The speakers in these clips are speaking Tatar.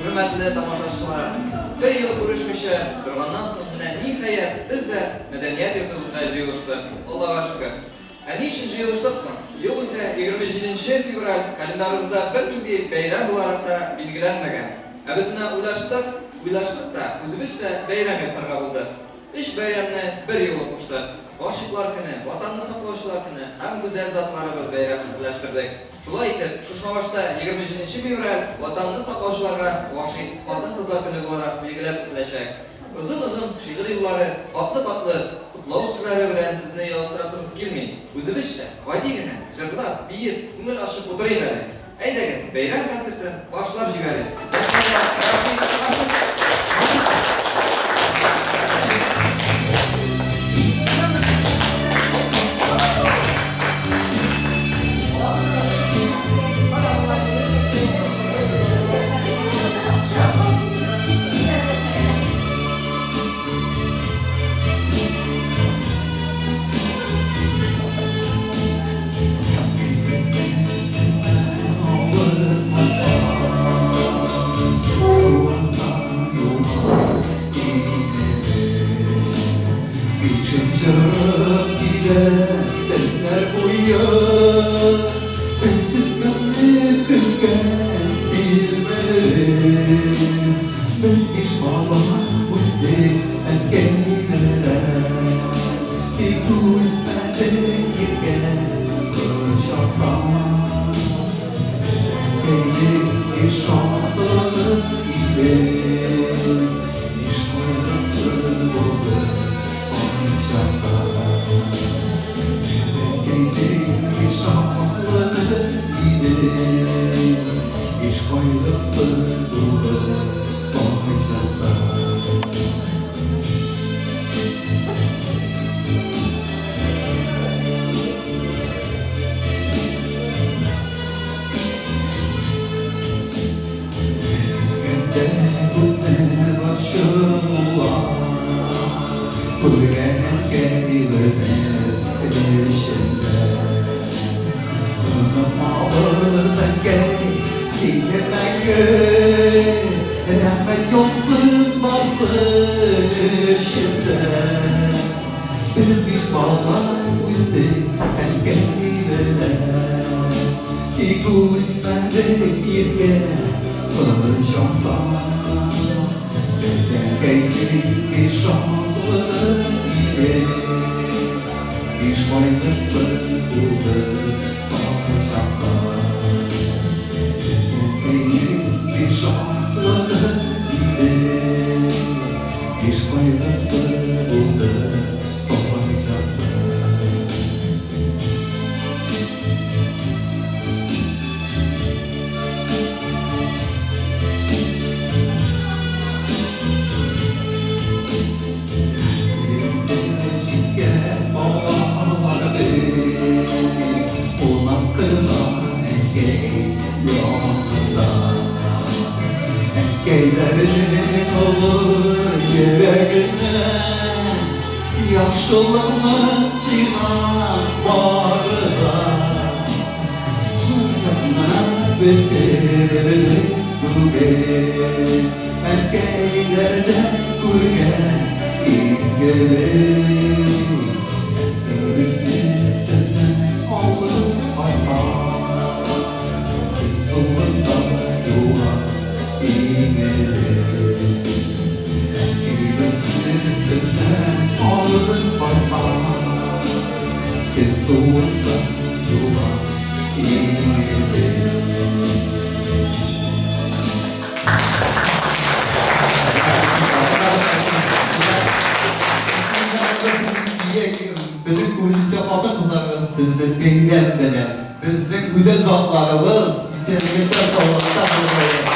хөрмәтле тамашачылар! Бер ел күрешмичә торганнан соң, менә ниһаять, без дә мәдәният йортыбызга җыелыштык, Аллага шөкер. Ә ни өчен җыелыштык соң? Югыйсә, 27 нче февраль календарыбызда бернинди бәйрәм буларак та билгеләнмәгән. Ә без менә уйлаштык, уйлаштык та, үзебезчә бәйрәм ясарга булдык. Өч бәйрәмне бер юлы куштык. Гашыйклар көне, Ватанны саклаучылар көне һәм гүзәл затларыбыз бәйрәмен берләштердек. Шулай итеп, Шушмабашта 27 нче февраль Ватанны саклаучыларга гашыйк хатын-кызлар көне буларак билгеләп үтеләчәк. Озын-озын шигырь юллары, катлы-катлы котлау сүзләре белән сезне ялыктырасыбыз килми. Үзебезчә, гади генә, җырлап, биеп, күңел ачып утырыйк әле. Әйдәгез, бәйрәм концертын башлап җибәрик. Сәхнәгә Рәшит Гашыйк Безнең күбесенчә хатын-кызларыбыз сезне бәйрәм белән, безнең гүзәл затларыбыз исәнлектә, саулыкта булырга.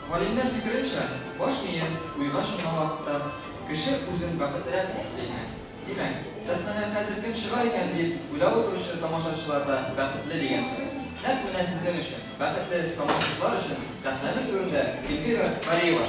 Галимнәр фикеренчә, баш мие уйга чумган вакытта кеше үзен бәхетлерәк хис итә икән. Димәк, сәхнәгә хәзер кем чыгар икән дип уйлап утыручы тамашачылар да бәхетле дигән сүз. Нәкъ менә сезнең өчен, бәхетле тамашачылар өчен сәхнәбез түрендә Эльвира Бариева.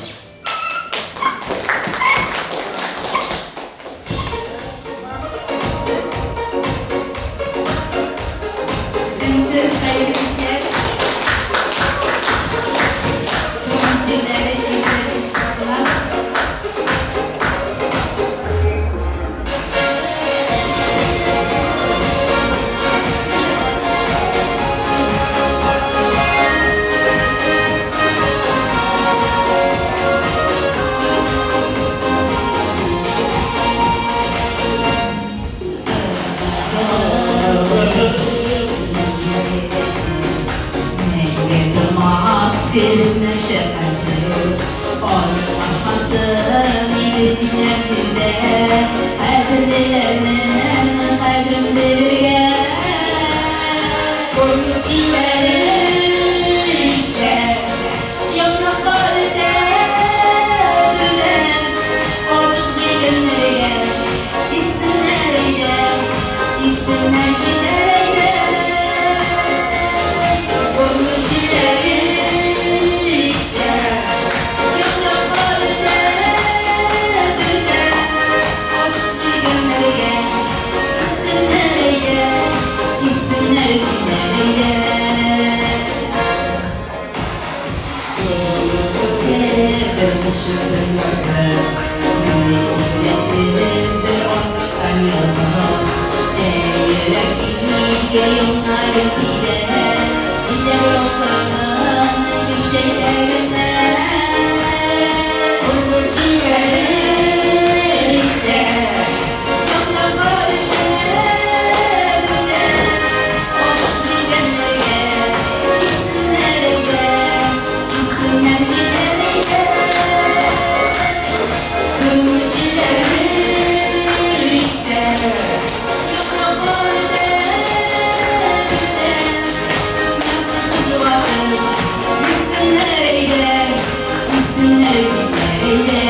Күзне чыкканчы Аның ашмасын иде җилләр җирдә. Хәзерлеләрнең кадерен белергә. Күңел җилләре исә, яфракка үтә гөлләр. Ачык җилгәннәргә Иссеннәр әйдә, иссеннәр җилләр әйдә. Күңел җилләре исә, яфракка үтә гөлләр. Ачык җилгәннәргә Иссеннәр әйдә, иссеннәр җилләр әйдә. Бер кеше бер ярты, бер артыкка елган. Йөрәк илгә елмаеп килә, җилләр ялкынган гөлчәчәгеннән. Күңел җилләре исә, яфракка үтә гөлләр. Ачык җилгәннәргә Иссеннәр әйдә, иссеннәр җилләр әйдә. Күңел җилләре исә, яфракка үтә гөлләр. Дөньясын кузгатып, иссеннәр әйдә, иссеннәр җилләр әйдә.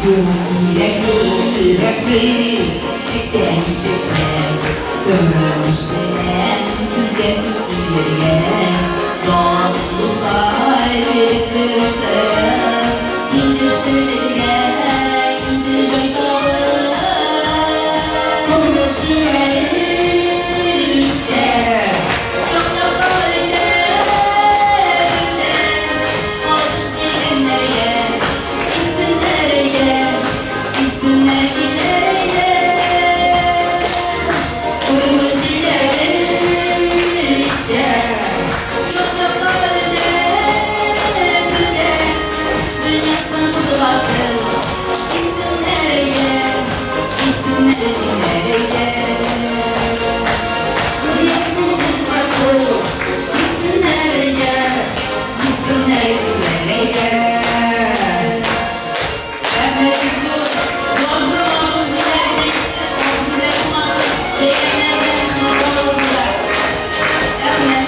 Юк, кирәкми, кирәкми, чиктән ишекмәс. Тормыш белән сүзгә сүз килергә. Дан дуслар кереп бер утырып, килештерергә инде җай табып. Күңел җилләре исә, яфракка үтә гөлләр. Ачык җилгәннәргә Иссеннәр әйдә, иссеннәр җилләр әйдә. Күңел җилләре исә, яфракка үтә гөлләр. Дөньясын кузгатып, иссеннәр әйдә, иссеннәр җилләр әйдә. Дөньясын кузгатып, иссеннәр әйдә, иссеннәр җилләр әйдә. Рәхмәт зур. Зур җилләр, җилләр булмасын, бәйрәмнәр белән барыгызны. Рәхмәт.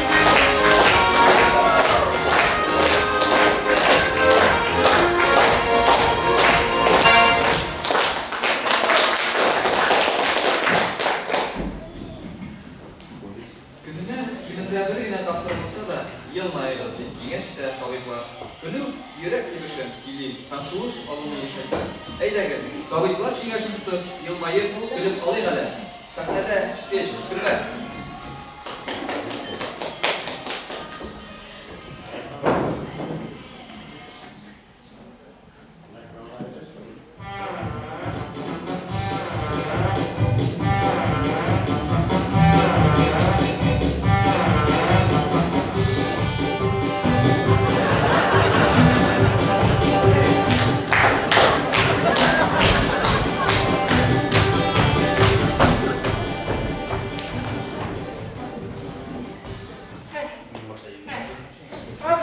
Көненә кимендә бер генә тапкыр булса да елмаегыз, дип киңәш итә табиблар. Көлү йөрәк тибешен көйли һәм сулыш алуны ешайта. Әйдәгез, табиблар киңәшен тотып, елмаеп, көлеп алыйк әле. Сәхнәдә скетч, хөрмәт.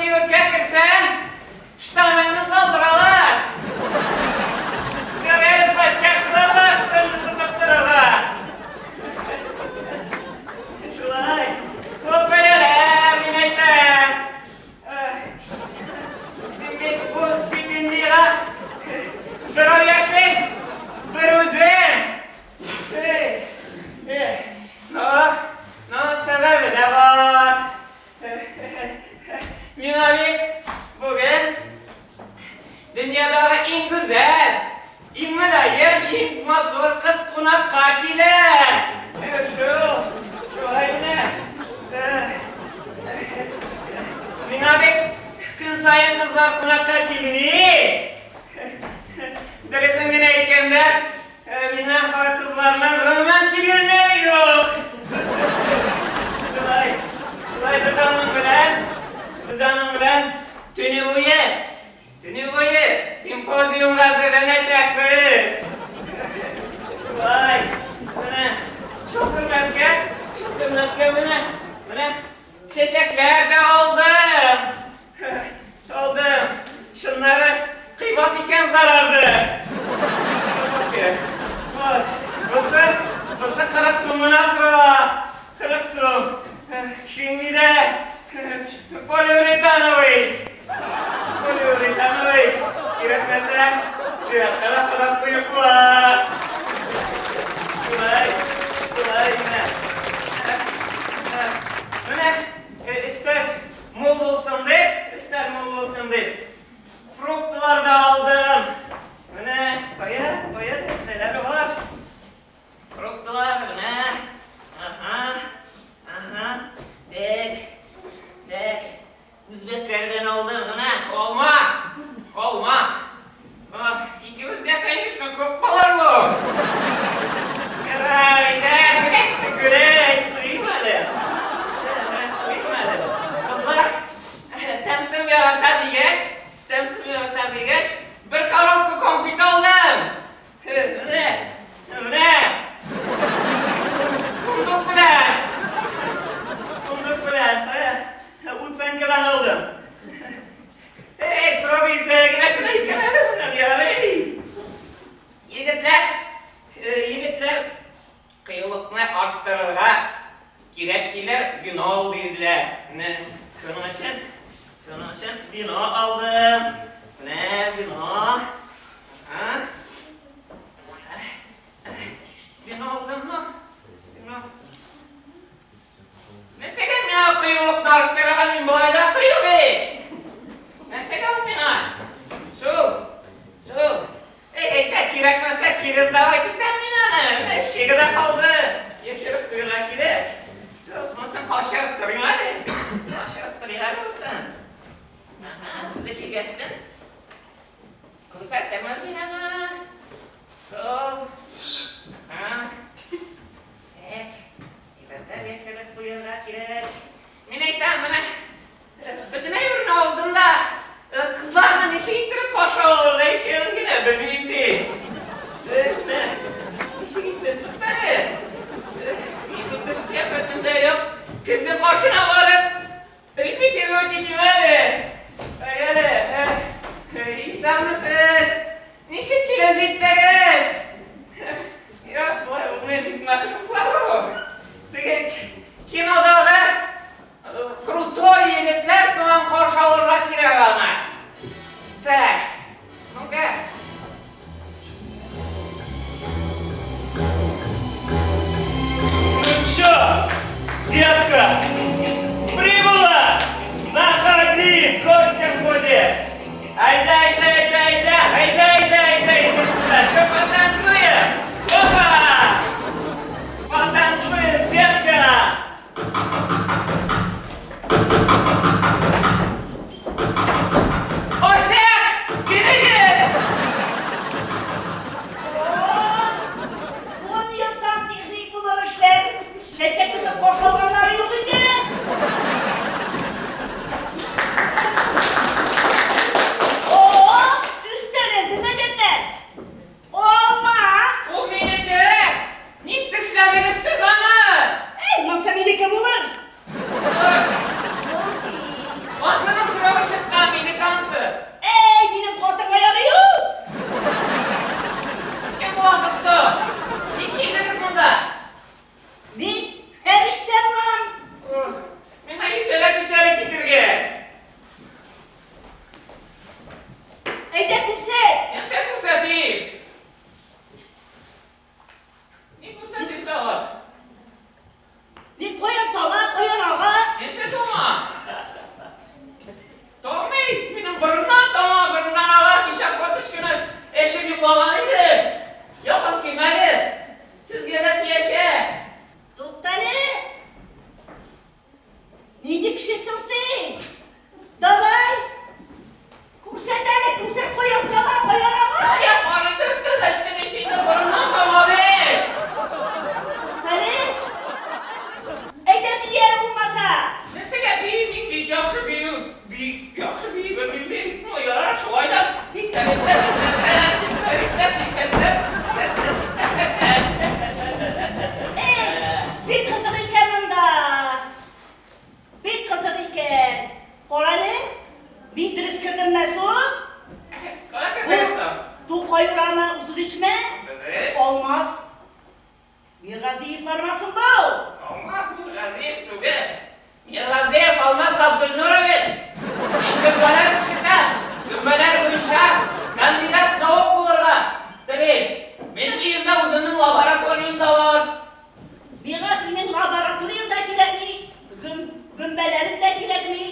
Кибеткә керсәң, штаныңны салдыралар. Ярар, подтяжкаларга штанны тотып торырга. Шулай. Ул бәяләр, мин әйтәм. Мин бит бу стипендиягә берәү яшим, бер үзем. Эй, эй, но, но сәбәбе дә бар. Миңа бит бүген дөньядагы иң гүзәл, иң мөлаем, иң матур кыз кунакка килә. Шул, шулай менә. Миңа бит көн саен кызлар кунакка килми. Дөресен генә әйткәндә, миңа кызларның гомумән килгәннәре юк. Шулай, шулай без аның белән белән төне буе, төне буе симпозиумга әзерләнәчәкбез. Шулай, менә шул хөрмәткә, шул хөрмәткә менә, менә чәчәкләр дә алдым. Алдым. Чыннары кыйбат икән заразы. Вот. Бусы, бусы 40 сум гына тора. 40 сум. Кшинми дә полиуретановый. Полиуретановый. Кирәкмәсә, зиратка да кадап куеп була. Шулай, шулай менә. Менә өстәл мул булсын дип, өстәл мул булсын дип, фруктлар да алдым. Менә кая, кая нәрсәләр бар. Фруктлар, менә. Аһа, аһа. Так, так. Үзбәкләрдән алдым, менә, алма, алма. Ах, икебезгә, конечно, күп булыр бу. Ярар, әйдә, төкерек, куйыйм әле. Куйыйм әле. Кызлар, тәм-төм ярата дигәч, тәм-төм ярата дигәч, бер коробка конфет алдым. Менә, менә. Фундук белән. Фундук белән. Уценкадан алдым. Эй, срок иртәгә генә чыга икән әле моннан, ярый. Егетләр, егетләр, кыюлыкны арттырырга кирәк диләр, вино ал диделәр. Менә шуның өчен, шуның өчен вино алдым. Менә вино. Ага. Вино алдым, но. Вино. Нәрсәгә миңа кыюлыкны арттырырга, мин болай да кыю бит. Нәрсәгә ул миңа? Шул, шул. Эй, әйдә, кирәкмәсә, кире сдавать итәм мин аны. Менә чегы да калды. Яшереп куярга кирәк. Шул, монысын качырып торыйм әле. Качырып торыйк әле монысын. Ага, үзе килгәчтен. Күрсәтермен мин аңа. Шул. Ага. Так. Әйбәтләп яшереп куярга кирәк. Мин әйтәм, менә бөтен әйберне алдым да, кызларны ничек иттереп каршы алырга икәнен генә белмим бит. Менә ничек итеп, тукта әле. Мин бу тыш кыяфәтемдә юк, көзге каршына барып, репетировать итим әле. Әле, исәнмесез! Ничек килеп җиттегез? Юк, болай булмый бит, мәхлуклар бу. Теге кинодагы крутой егетләр сыман каршы алырга кирәк аны. Так, ну-ка. Ну чё, детка, прибыла? Заходи, в гости будешь. Айда, айда, айда, айда, айда, айда, айда, иди сюда. Что, потанцуем? Опа! Потанцуем, детка! Ошек! Керегез! Ун ел сантехник булып эшләп, чәчәк тотып каршы алганнары юк иде. О, өстәл әзерләгәннәр. Алма! Ул минеке! Ник тешләдегез сез аны? Әй, монсы минеке булыр. Монсының срогы чыккан, минеке ансы. Әй, минем хатынга ярый ул. Сез кем буласыз соң? Ник килдегез монда? Мин фәрештә булам. Миңа иртәрәк бит әле китергә. Әйдә күрсәт. Нәрсә күрсәтим? Ни күрсәтим тагы? Ни каян тама, каян ага? Нәрсә тама? Тормый, минем борыннан тама, борыннан ага. Кичә фотош көне эчеп йоклаган идем. Якын килмәгез. Сезгә дә тиячәк. Туктале. Нинди кеше соң син? Давай! Күрсәт әле, күрсәт, каян тама, каян ага? Кая карыйсыз сез, әйттем ич инде, борыннан тама дип. Туктале. Әйдә бии әле булмаса. Нәрсәгә биим, мин бик яхшы бию, бик. Яхшы бии белмим мин. Ну, ярар, шулай да. Тик тә Эй, бик кызык икән монда. Бик кызык икән. Карале, мин дөрес кердемме соң? Скоро кердегез соң? Тукай урамы 33 ме? 33. Алмаз Миргазиевлармы соң бу? Алмаз Миргазиев түгел. Миргазиев Алмаз Габделнурович. Мин гөмбәләр үстерәм. Гөмбәләр буенча кандидат наук булырга телим. Минем өемдә үземнең лабораториям да бар. Миңа синең лабораторияң дә кирәкми, гөмбәләрең дә кирәкми.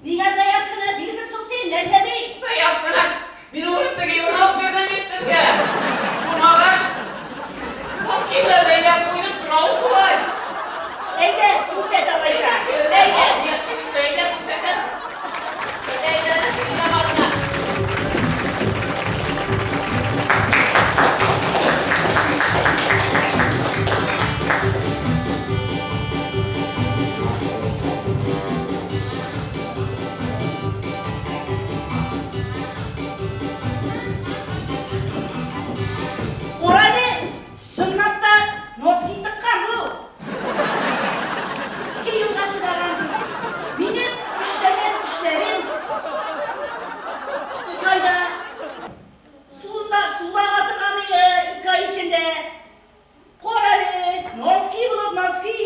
Нигә заявканы бирдең соң син, нәрсә ди? Заявканы мин урыс теге елны ук бирдем бит сезгә. Булмагач, носки белән бәйләп куйдым, тора ул шулай. Әйдә, күрсәт алайса. Әйдә, яшереп әйдә күрсәтәм. Әйдә, әйдә, әйдә, Кара әле, чынлап та носки тыккан бу. Ике елга чыдаган бит. Минем эшләгән эшләрем ике айда суда сулага торган ике ай эчендә. Карале, носки булып носки.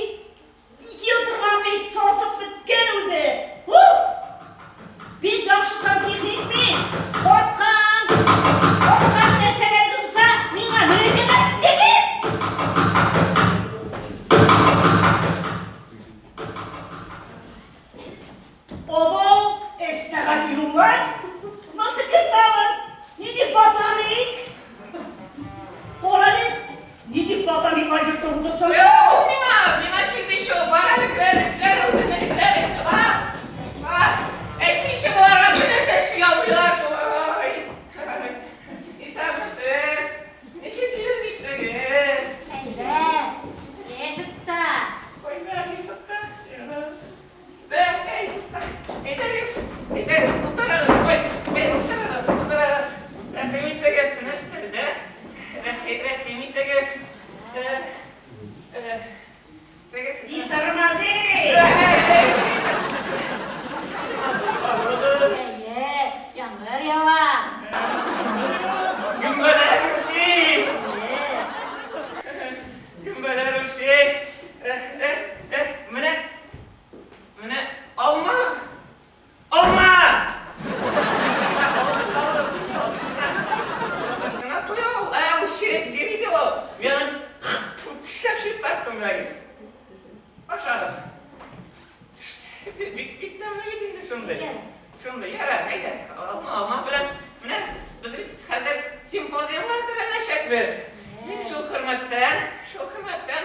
Ике ел торган бит, сасып беткән үзе. Уф! Бик яхшы сантехник мин. Каткан, каткан нәрсәләр булса, миңа мөрәҗәгать итегез. Абау, әстәгъфирулла. Монысы кем тагын? Нинди ботаник? Карале, нинди ботаниклар йортта утырсаң? Ул миңа, миңа килде еще, бар әле керәле, эшләр, үзенең эшләре, бар, бар. Әйтте еще боларга бер нәрсә эшли алмыйлар шулай. Исәнмесез, ничек килеп җиттегез? Әйбәт, әйбәт. Кайда җиттегез? Әйдәгез, әйдәгез, утырыгыз, ой, утырыгыз, утырыгыз. Рәхим итегез, менә өстәлдә. Рәхим итегез. Не тормози! Әйе, яңгыр ява. Гөмбәләр үси! Әйе. Гөмбәләр үси! Менә, менә алма! Алма! Кына куя ул, ә ул черек җир иде ул. Мин аны тешләп чистарттым менә. Ашагыз. Бик бик тәмле бит инде шундый. Шундый, ярар, әйдә, алма, алма белән. Менә без бит хәзер симпозиумга әзерләнәчәкбез. Мин шул хөрмәттән, шул хөрмәттән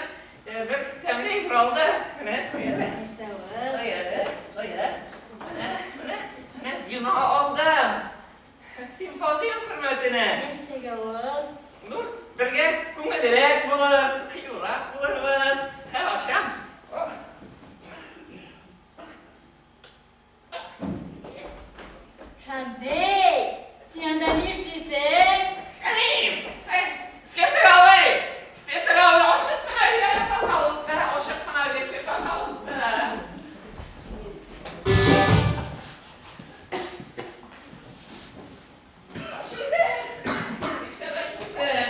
бер тәмле әйбер алдым. Менә, куй әле. Куй әле, куй әле. Менә, менә, менә вино алдым. Симпозиум хөрмәтенә. Нәрсәгә ул? Ну, бергә күңеллерәк булыр, кыюрак булырбыз. Хә, ашам. Шамбей, син анда нишлисең? Шәриф! Слесарь абый! Слесарь абый, ачып кына бир, пожалуйста, ачып кына бирче, пожалуйста. Ачылды. Нишләп ачмыйсың?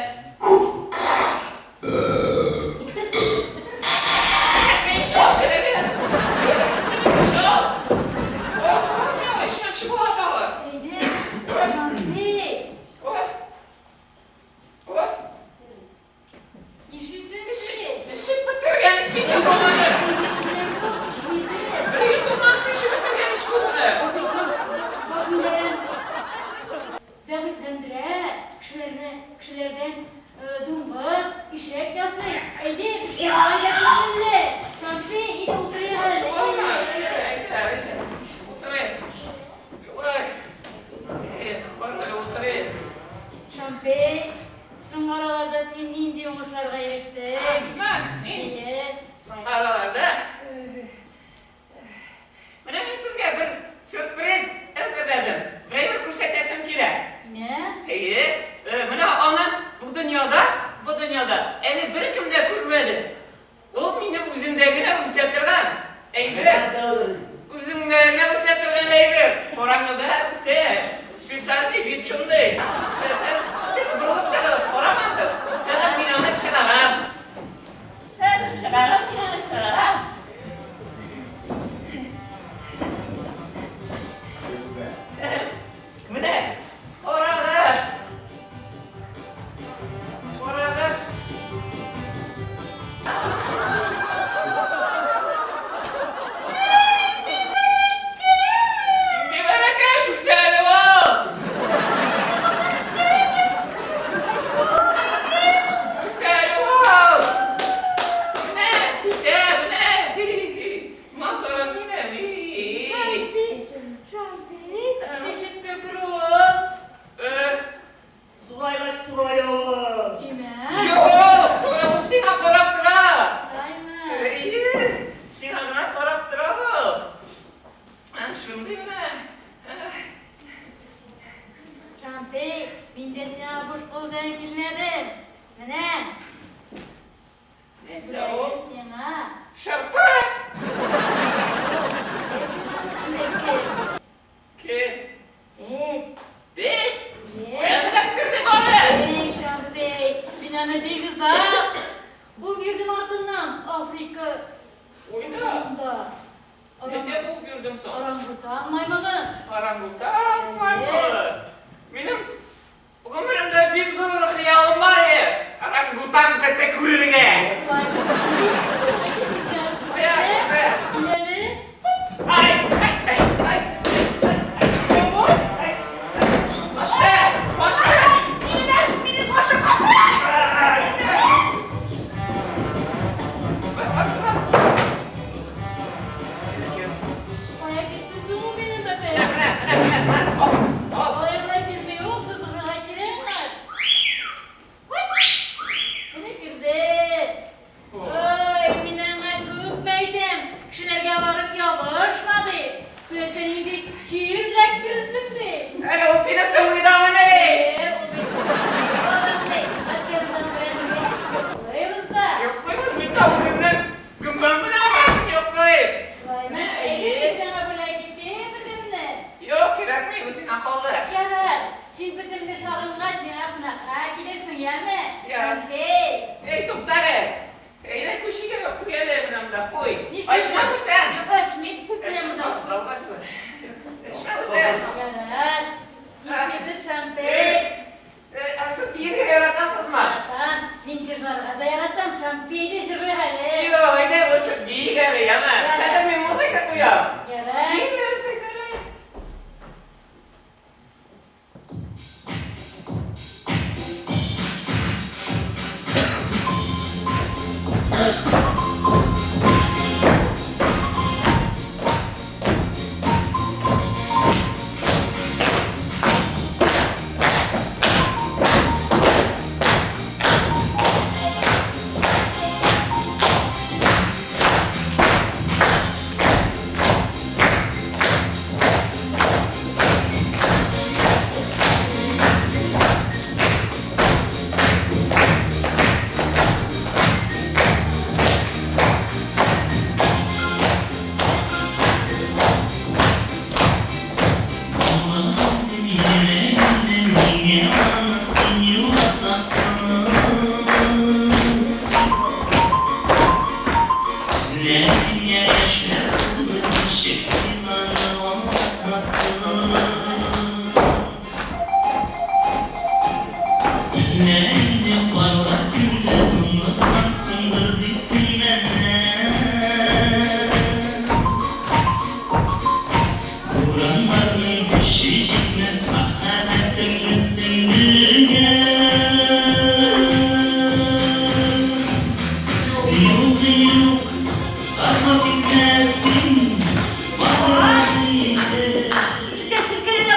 Ничек бирегез? Ничек? Эчмәкче була тагы. Әйдә. Урманында үсә. Специальный вид шундый. Сез борылып торыгыз, карамагыз. Хәзер мин аны чыгарам. Хәзер чыгарам, мин аны чыгарам. Менә, карагыз. Карагыз. Нинди бәләкәч үсә әле ул! Үсә әле ул! Менә, үсә, менә! Матурым минем! Шампи, ишетте круын. Зурайгач турая ул. Димә. Юк, ул сиңа карап тора. Аймы. Әйе, сиңа гына карап тора ул. Шундый менә. Шампи, мин дә сиңа буш кул белән килмәдем. Менә. Нәрсә ул? Сиңа. Шырпы! Кем? Эт. Бет? Эт. Каян эләктердең аны? Эй, Шампей, мин аны бик озак куып йөрдем артыннан Африка. Уйна. Да. Нәрсә куып йөрдең соң? Орангутан маймылын. Орангутан маймылы. Минем гомеремдә бик зур бер хыялым бар иде. Орангутан бете күрергә. Шулай. Кая, нәрсә? Кил әле. Ай, ай, ай, ай. Ай, Башка, башка. Мине, мине кашы, кашы! Кая китте соң ул минем бәбәй? Менә, менә, менә, менә, ал, ал. Алай болай килми ул, сызгырырга кирәк. Менә керде. Ой, мин аңа күпме әйтәм, кешеләргә барып ябышма дип. Теләсә нинди чир эләктерерсең дип. Әле ул сине тыңлый да мени? Э, ул бит Алай, әткәбез аның белән бергә йоклыйбыз да. Йоклыйбыз, мин дә үземнең гөмбәм белән йоклыйм. Шулаймы? Әйдә, мин сиңа бүләк итим бөтемне. Юк, кирәкми, үзеңә калды. Ярар, син бөтемне сагынгач, миңа кунакка килерсең, яме? Ярар. Әнкәй. Эй, тукта әле. Әйдә, күшегә куй әле менә монда, куй. Ничек? Ачма бүтән. Юк, ачмыйм, күп менә монда. Залга җибәр. Ачма бүтән. Ярар. Нишлибез, Шампей? Ә сез биергә яратасызмы? Яратам. Мин җырларга да яратам. Шампей дә җырлый әле. Юк, әйдә, лучше биик әле, яме. Ярар. Хәзер мин музыка куям. Ярар. Биик әле. Иртә селкенә дә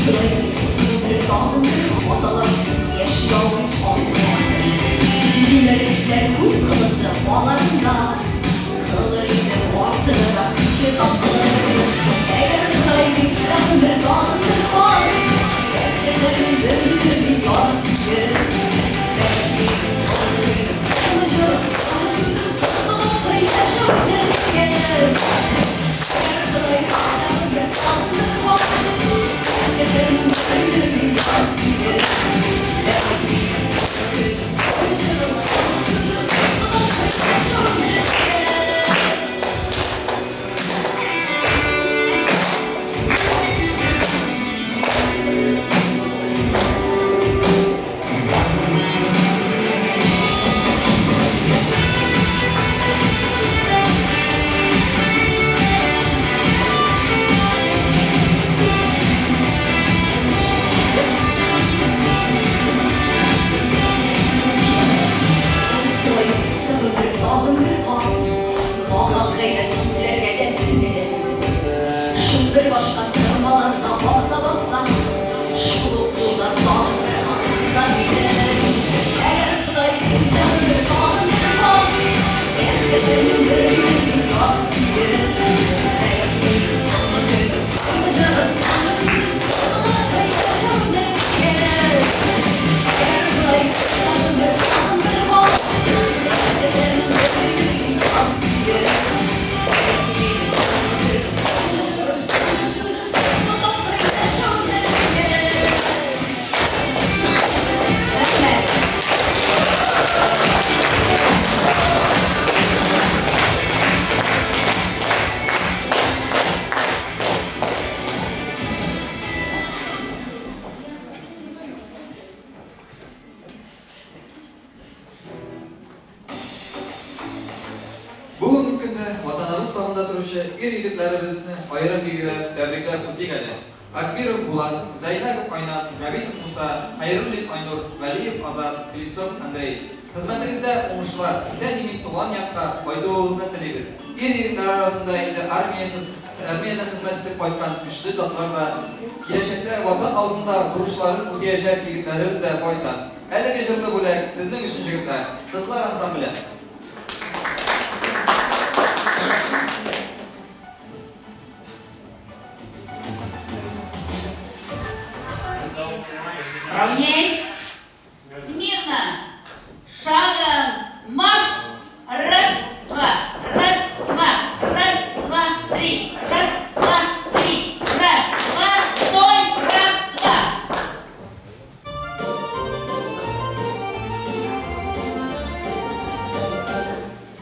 Ходай бирсен бер сагындырып, аталарсыз яши алмый шансыз. Юләрлекләр күп кылынды аларында, кылыр идем артыграк ике тапкыр. Әгәр Ходай бирсә бер сагындырган, яшәрмен бер ярым көн. Бәлки соңгы көнем, соңгы җырым, соңгы сүзем, соңгы тапкыр яшәү нәтиҗәм. Әгәр Ходай бирсә бер сагындырган, яшәрмен бер ярым көн. Бәлки соңгы көнем, соңгы җырым, соңгы сүзем, соңгы тапкыр яшәү нәтиҗәм. Ходай бирсә бер сагындырган, нахак гайбәт сүзләргә дә түзә. Шул бер башка тырмаларга баса-баса, шул ук кулдан тагын бер аңлатса иде. Әгәр Ходай бирсә бер сагындырган, яшәрмен бер ярым көн. Бәлки соңгы көнем, соңгы җырым, соңгы сүзем, соңгы тапкыр яшәү нәтиҗәм. Әгәр Ходай бирсә бер сагындырган, яшәрмен бер ярым көн. Бәлки соңгы көнем, соңгы җырым, соңгы сүзем, соңгы тапкыр яшәү нәтиҗәм. Рәхмәт. Бүгенге көндә Ватаныбыз сагында торучы ир-егетләребезне аерым билгеләп, тәбрикләп үтик әле. Акбиров Булат, Зәйнәгов Айназ, Габитов Муса, Хәйруллин Айнур, Вәлиев Азат, Клинцов Андрей. Хезмәтегездә уңышлар, исән-имин туган якка кайтуыгызны телибез. Ир-егетләр арасында инде армия армиядә хезмәт итеп кайткан көчле затлар да, киләчәктә Ватан алдында бурычларын үтәячәк егетләребез дә байтак. Әлеге җырлы бүләк сезнең өчен, җегетләр. Кызлар ансамбле. Равняйсь! Смирно! Шагом марш! Раз, два, раз, два, раз, два, три, раз, два, три, раз, два, стой, раз, два.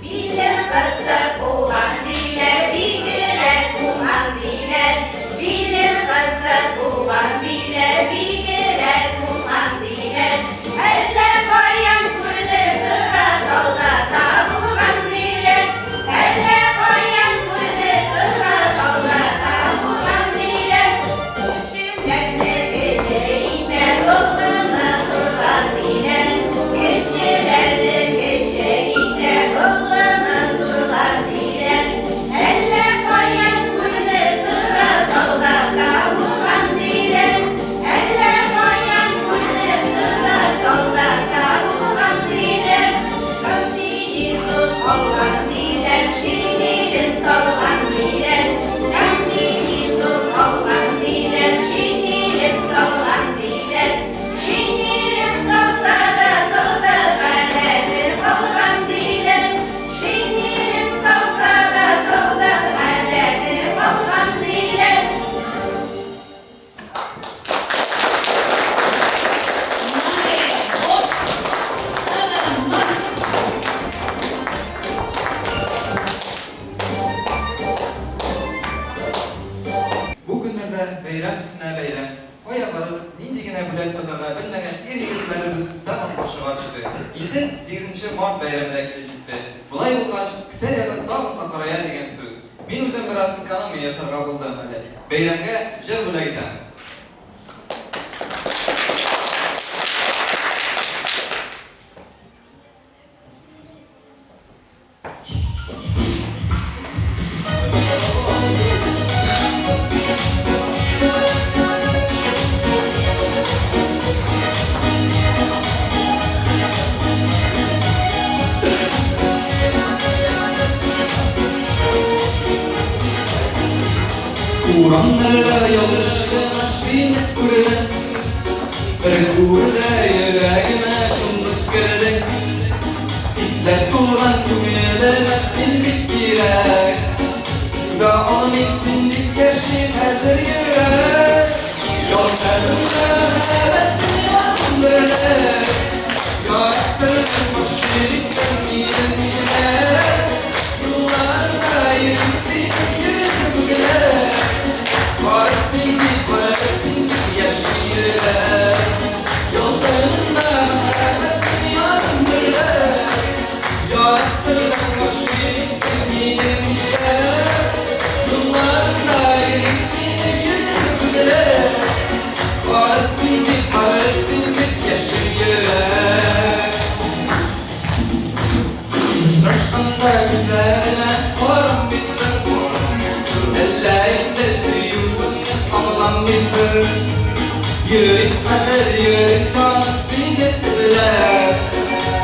Билем кысып куган диләр, бигрәк уңган диләр. Билем кысып куган диләр, бигрәк уңган диләр. Әллә каян күрде тора солдат табылган диләр. Әллә каян күрде тора солдат табылган диләр. Кешеләрне кеше итә, олыны зурлар диләр. Кешеләрне кеше итә, олыны зурлар диләр. Әллә каян күрде тора солдат табылган диләр. Әллә каян күрде тора солдат табылган диләр. Комбинезон алган диләр, шинелен салган диләр. Комбинезон алган диләр, шинелен салган диләр. Шинелен салса да солдат гадәте калган диләр. Шинелен салса да солдат гадәте калган диләр. Внимание! Вот! Шагом марш! Бу көннәрдә бәйрәм өстенә бәйрәм. Кая барып, нинди генә бүләк сайларга белмәгән ир-егетләребез тәмам борчуга төште. Инде 8 март бәйрәме дә килеп җитте. Болай булгач, кесә ягы тагын такырая дигән сүз. Мин үзем бераз экономия ясарга булдым әле. Бәйрәмгә җыр бүләк итәм. Урамнарда ялгыш кына сине күрдем. Бер күрүдә йөрәгемә шундук кердең. Хисләр тулган күңелемә син бит кирәк. Түзә алмыйм син дип яши хәзер йөрәк. Ялкынымда мәхәббәтне яндырдың. Яраттырдың гашыйк иттең мине нишләп. Юлларда йөрим синең йөзең күкләп. Бары син дип, бары син дип яши йөрәк. Ялкынымда мәхәббәтне яндырдың. Яраттырдың гашыйк иттең мине нишләп. Юлларда йөрим синең йөзең күкләп. Бары син дип, бары син дип яши йөрәк. Очрашканда күзләренә карамыйсың. Әллә инде сөюемне аңламыйсың. Йөрим хәзер, йөрим җаным сине эзләп.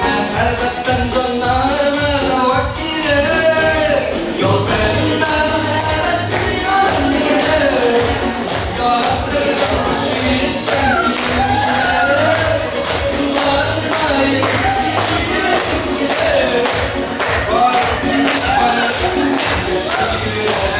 Мәхәббәттән җаннарыма дәва кирәк. Ялкынымда мәхәббәтне яндырдың. Яраттырдың гашыйк иттең мине нишләп. Юлларымда йөрим синең йөзең күкләп. Бары син дип, бары син дип яши йөрәк.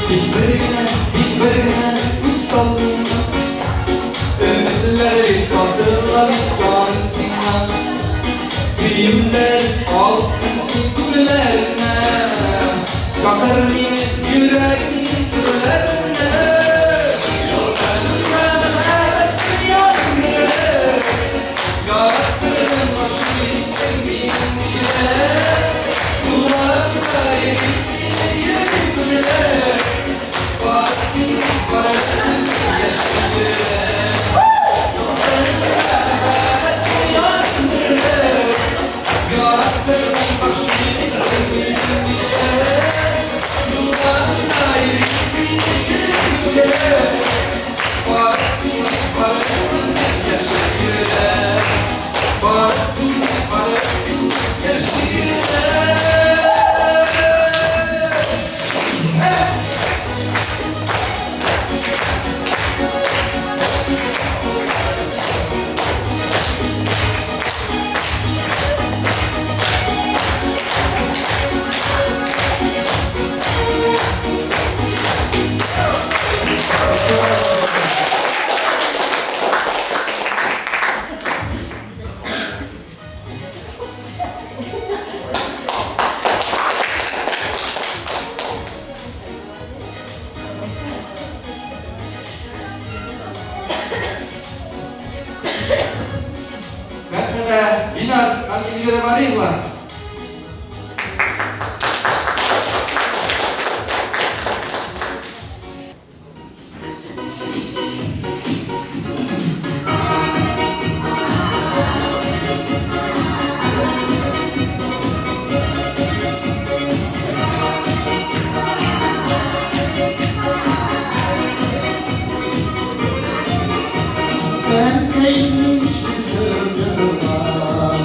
Тик бер генә, тик бер генә күз салдыңмы? Өметләр катыла бит җаным сиңа. Сөюмнәр алыптың син күңелләренә. Чакыр мине йөрәгеңнең түрләренә. Ялкынымда мәхәббәтне яндырдың. Яраттырдың гашыйк иттең мине нишләп. Юлларымда йөрим синең йөзең күзләп. Бары син дип, бары син дип яши йөрәк. Ялкынымда мәхәббәтне яндырдың. Яраттырдың гашыйк иттең мине нишләп. Юлларымда йөрим синең йөзең күзләп. Бары син дип, бары син дип яши йөрәк. Бары син дип, бары син дип яши йөрәк. Сәхнәдә Динар һәм Эльвира Бариевлар. Әнкәйнең җырлар,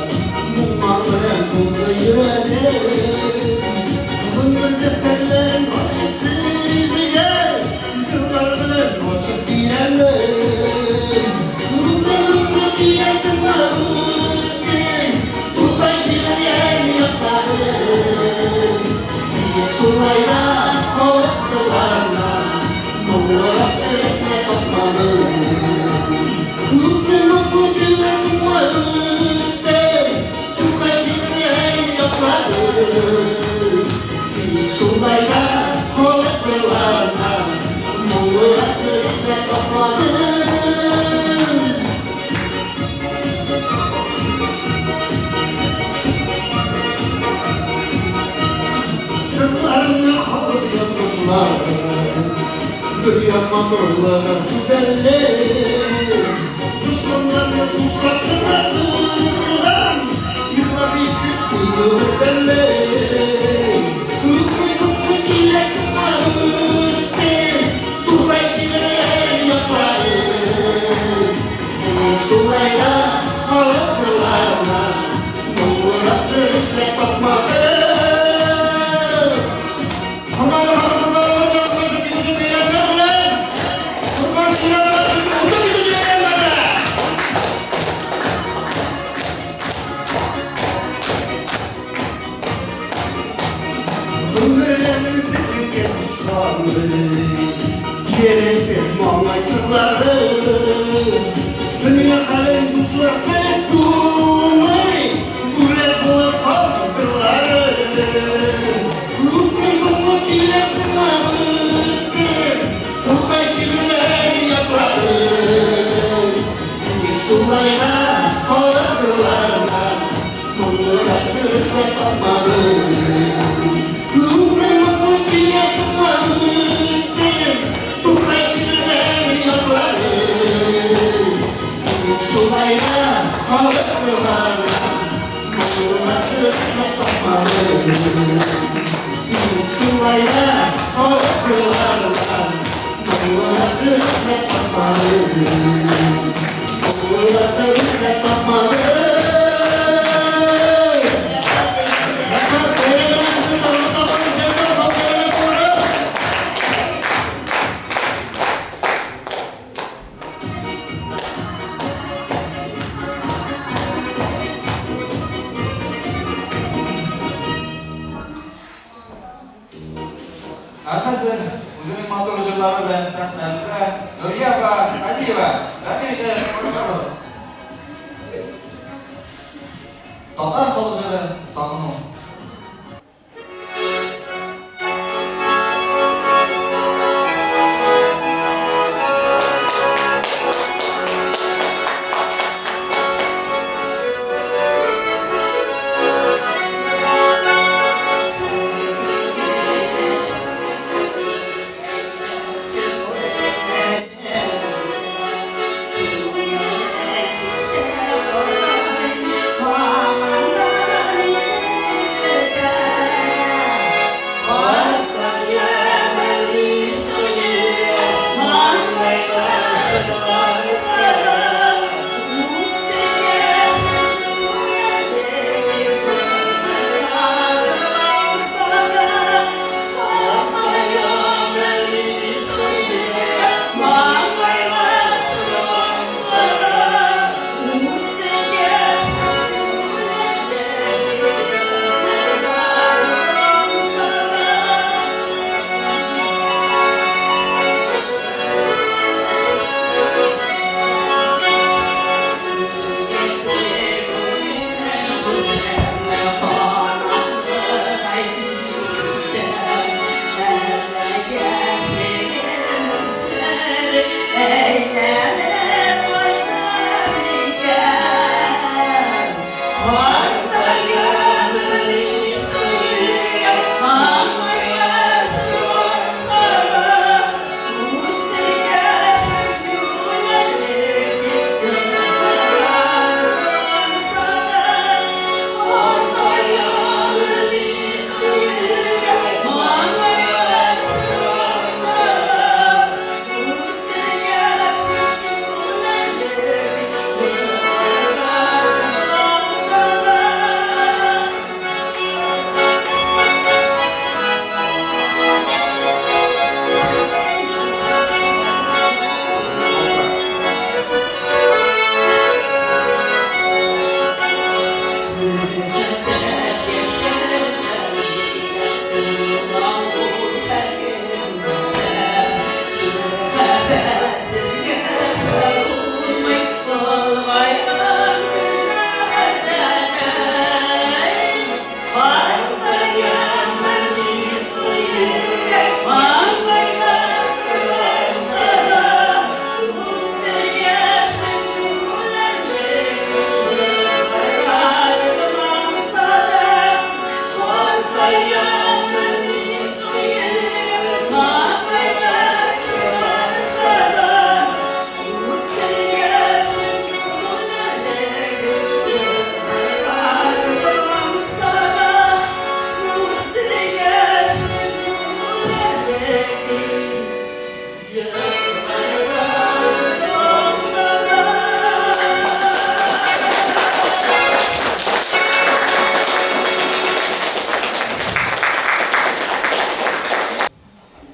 моңнар белән тулды йөрәгем. Гомер дәфтәрләрен ачып сезгә, җырлар белән ачып бирәмен. Гомеремне тирән үсте, Тукай шигърият яклары. Шулай да халык җырларына моңлырак сүрәсне тапмадым. Үсте, Тукай шигърият яклары. Шулай да халык җырларына моңлырак сүрәсне тапмадым. Җырларымны халык язмышлары, Дөнья матурлыгы, гүзәллек. Дошманнарны дуска торган, Ихлас итеп куйды берлек. тапмый. Тирәнтен маңгай сырлары. Дөнья хәлен дуслар белеп булмый. Бүләк булып калсын сырлары. Күпме моңлы көйләр тыңлап үстек, Тукай шигырьләр ятладык. Тик шулай да кара кырлардан Моңлырак җыр эзләп тапмадык. Күпме моңлы көйләр тыңлап үстек, Тукай шигырьләр ятладык. Тик шулай да кара кырлардан Моңлырак җыр эзләп тапмадык. Тик шулай да кара кырлардан Моңлырак җыр эзләп тапмадык. Моңлырак җыр эзләп тапмадык. Рәхмәт, бәйрәмегез белән, тапмадык. Ә хәзер үзенең матур җырлары белән сәхнәбездә Нурия апа Галиева. Рәхим итеп каршы алыгыз. Татар халык җыры Сагыну.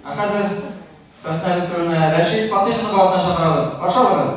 Ә хәзер сәхнәбез түренә Рәшит Фатыйховны кабаттан чакырабыз. Каршы алыгыз.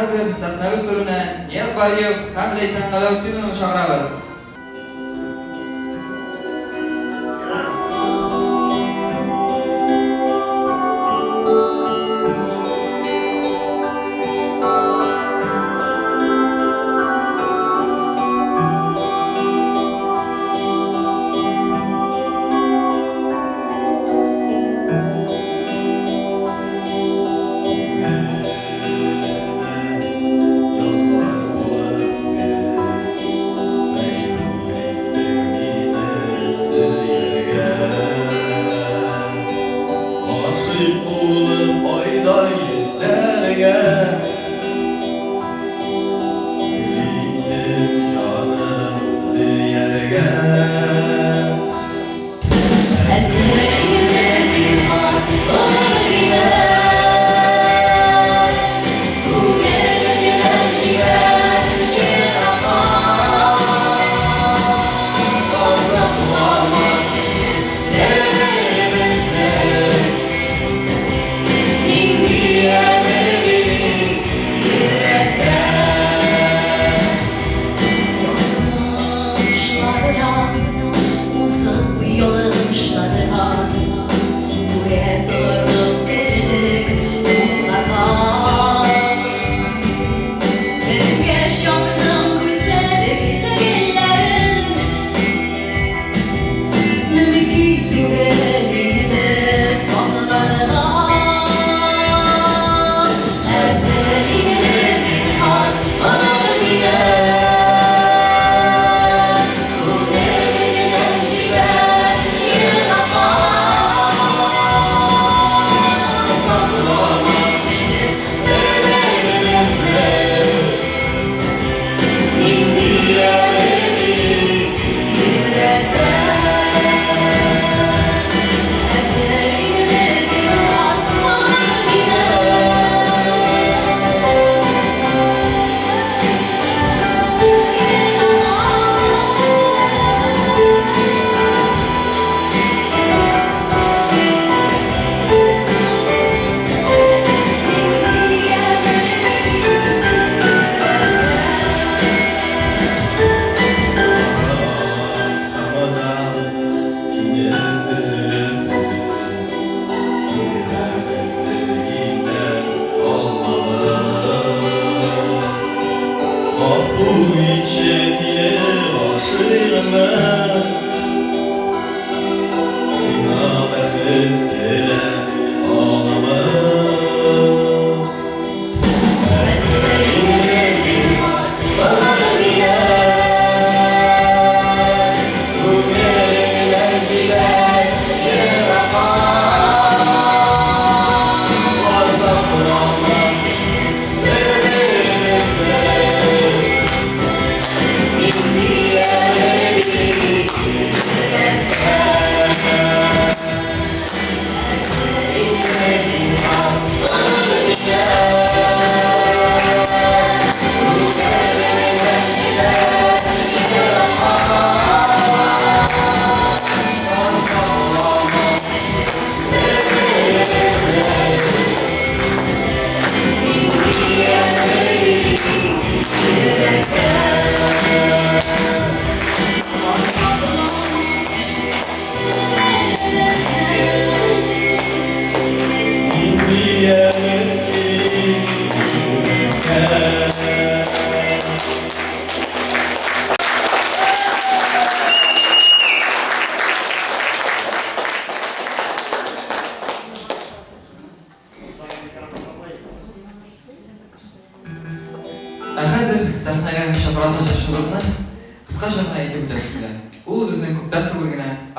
Хәзер сәхнәбез түренә Нияз Бариев һәм Ләйсән Галәүтдинованы чакырабыз.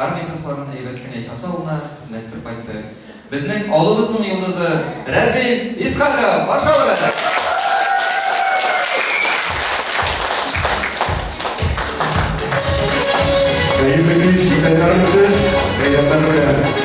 Армия сафларын әйбәт кенә исән-сау гына хезмәт итеп кайтты. Безнең авылыбызның йолдызы Рәзил Исхаков! Каршы алыгыз! Хәерле кич, исәннәрмесез? Бәйрәмнәр белән.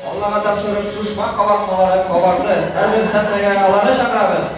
Аллага тапшырып, шушма кабартмалары кабарды. Хәзер сәхнәгә аларны чакырабыз.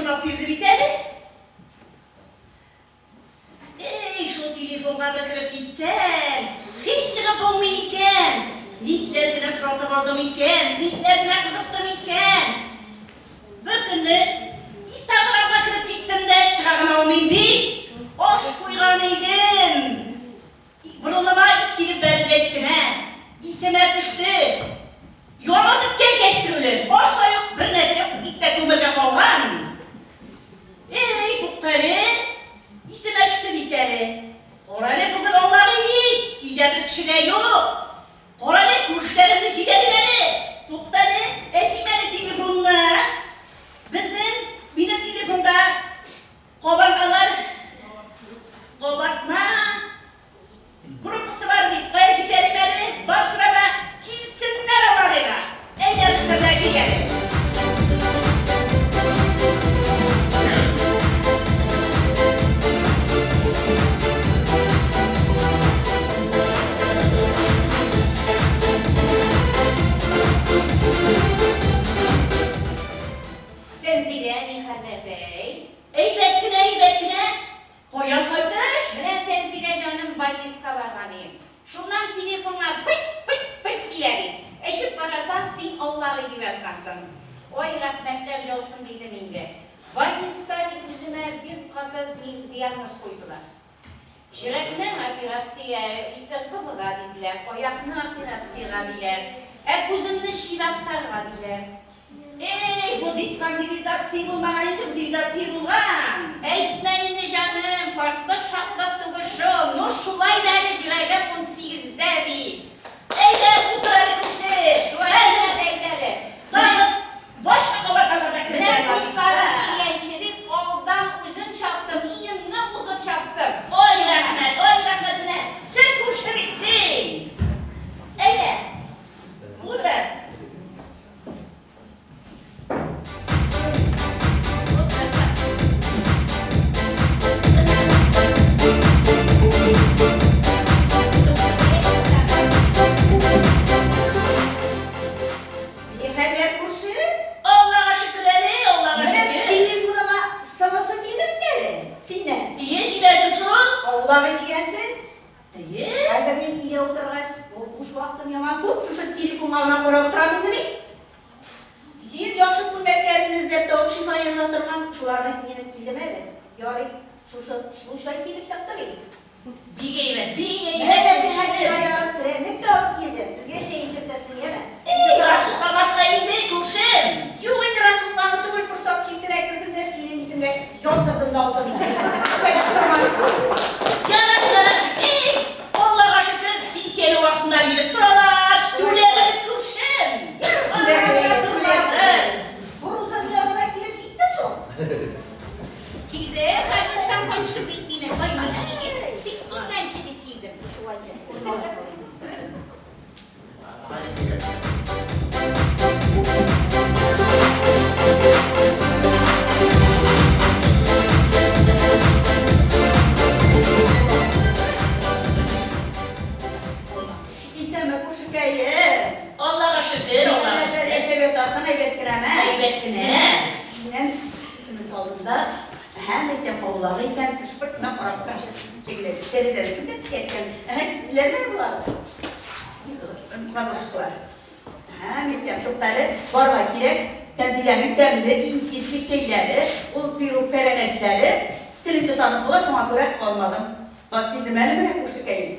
сорап бирде бит әле. Эй, шул телефонга бер кереп китсәң, һич чыгып булмый икән. Никләр генә соратып алдым икән, никләр генә кызыктым икән. Бер көнне Инстаграмга кереп киттем дә, чыга гына алмыйм бит. Аш куйган идем. Борыныма ис килеп бәрелгәч кенә, исемә төште. Янып беткән кәчтрүлем, аш та юк, бер нәрсә юк, ит тә күмергә калган. Эй, туктале, исемә төште бит әле. Карале, бүген Аллагый бит, өйдә бер кеше дә юк. Карале, күршеләремне җибәрим әле. Туктале, әчим әле телефонны. Безнең, минем телефонда Кабартмалар, кабартма группасы бар бит, кая җибәрим әле, барсына да килсеннәр аларыйга. Әйдә, өстәлгә җигәле. Тәнзилә, ни хәлләрдәй? Әйбәт кенә, әйбәт кенә. Каян кайтыш? Менә, Тәнзилә җаным, больниска барган ием. Шуннан телефонга пыль-пыль-пыль килә бит. Эчеп карасам, син аулак өй дип язгансың. Ай, рәхмәтләр җаусын, дидем инде. Больниста бит үземә бик каты диагноз куйдылар. Йөрәкне операция итеп була диделәр, аякны операциягә диләр, ә күземне чирапсарга диләр. Эй, бу диспансеризация булмаган инде, бу дезация булган. Әйтмә инде, җаным, картлык шатлык түгел шул. Ну, шулай да әле йөрәгем 18-дә бит. Әйдә, утыр әле, күрше. Шулай әйдә, әйдә әле. Тагын башка кабартмалар да Менә керде. дусларым килгәнче дип, алдан үзем чаптым, өемне узып чаптым. Ой, рәхмәт, ой, рәхмәт, менә чын күрше бит син. Әйдә, утыр. Ни хәлләр, күрше? Аллага шөкер әле, Аллага Менә шөкер. телефоныма смс килде бит әле синнән. Ие, җибәрдем шул. Аулак өй дигәнсең. Ие. Хәзер мин өйдә утыргач, бу буш вакытым яман күп, шушы телефонга гына карап утырам инде мин. Синең яхшы күлмәкләреңне эзләп табып шифоньерда торган, шуларны киенеп килдем әле. Ярый, шушы случай килеп чыкты бит. Бик әйбәт, бик Менә әйбәт, дә сиңа күрше. кирәк прәннек тә алып килдем. Безгә чәй эчертәсең, яме? Эй, расхутламаска инде, күршем. Юк инде, расхутлану түгел, форсат килде дә кердем дә синең исемгә яздырдым да алдым инде. Күпәләп тормадым. Ярар, ярар. Эй, Аллага шөкер, пенсияне вакытында биреп торалар. Түләбез, күршем. Түләбез, Түләбез. Бу Рузан янына килеп җитте соң. Килде, больництан кайтышып бит мине, больничныйга. Син килгәнче дип килдем. Шулай икән, урын алып калыйм. Исәнме, күршекәем. Аллага шөкер, Аллага Нәрсә шөкер. яшәп ятасың, әйбәт кенәме? Әйбәт кенә. Синнән смс алдым да, һәм әйтәм, аулак икән, шыпырт кына карап тора. Тегеләр тәрәзәне кем текәткән? Әһә, сезләрме болар? Бабушкалар. Һәм әйтәм, туктале, барырга кирәк. Тәнзиләнең тәмле иң киске чәйләре, ул пирог пәрәмәчләре. Телем тотанып була, шуңа күрә алмадым. Бак килдем әле менә күршекәем.